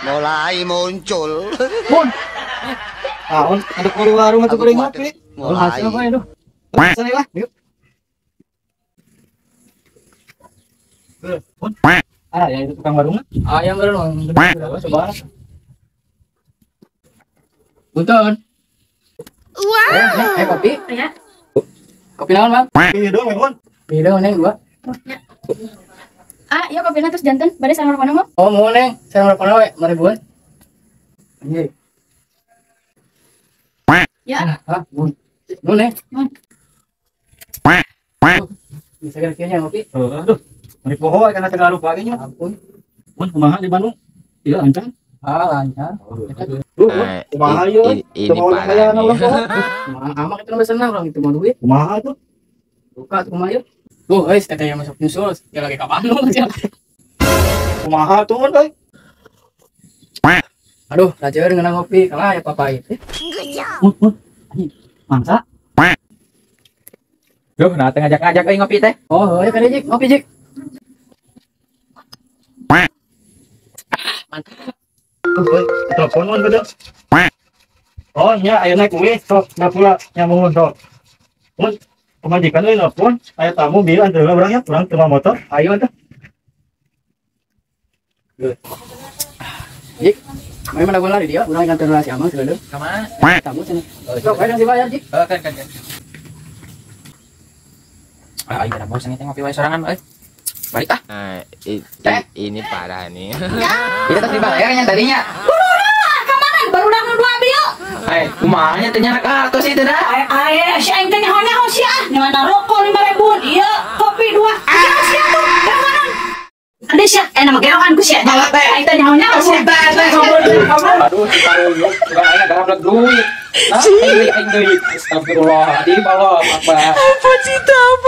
Mulai muncul. Mun. Ah, ada keluar warung atau goreng ngopi. Mulai. Hasil apa itu? Sana lah, yuk. Mun. Ah, ya itu tukang warung. Ah, yang warung. Coba. Punten. Wow. Kopi. Ya. Kopi naon, Bang? Kopi dong, Mun. Kopi dong, Neng, dua. Ya. Ah, iya kopina terus jantan, bade sareng rokona mah. Oh, mau Neng, sareng rokona we, 5.000-an. Anjir. Ya. Ah, mun. Mun, Neng. Mun. Bisa kira-kiranya ngopi. Aduh, mari poho kana segala rupa ge nya. Ampun. Mun kumaha di Bandung? Iya, lancar. Ah, lancar. Kumaha ieu? Ini parah nih. Kumaha amak itu mah senang orang itu mau duit. Kumaha tuh? Buka tuh kumaha ieu? Tuh, euy, teteh yang masuk nyusul, dia lagi ka Bandung sia. Kumaha tuh mun euy? Aduh, lajeun ngeunah ngopi, kalah ya papait. Mun, mun. Mangsa. Duh, nah teh ngajak-ngajak euy ngopi teh. Oh, heuh kan Jik, ngopi Jik. Mantap. Euy, telepon mun gede. Oh, nya ayeuna kuis sok da pula nya muhun sok. Mun pemajikan euy nelpon, aya tamu bieu anteur heula urang nya, urang teu motor. Ayo atuh. Jik, main mana gua lari dia, urang nganter heula si Amang seuleuh. Ka mana? Tamu cenah. Sok aya si bayar Jik. Heeh, kan kan. Ah, aing kada bosan teh ngopi wae sorangan euy. Balik ah. Ini parah nih. Itu tas dibayarnya tadinya. Kemarin baru udah dua bio. Eh, kumaha nya teh nyarak artos itu dah. Aye, si aing teh nyaho-nyaho sia. Nyana rokok 5.000-an, iya, kopi 2. Iya sia tuh, kemarin. Ada sia, nama gerokan ku sia. Aing teh nyaho-nyaho sia. Aduh, si paruyuk, suka aing garablek duit. Nah, aing deui, aing deui. Astagfirullahaladzim, Allah Akbar. Apa sih tamu?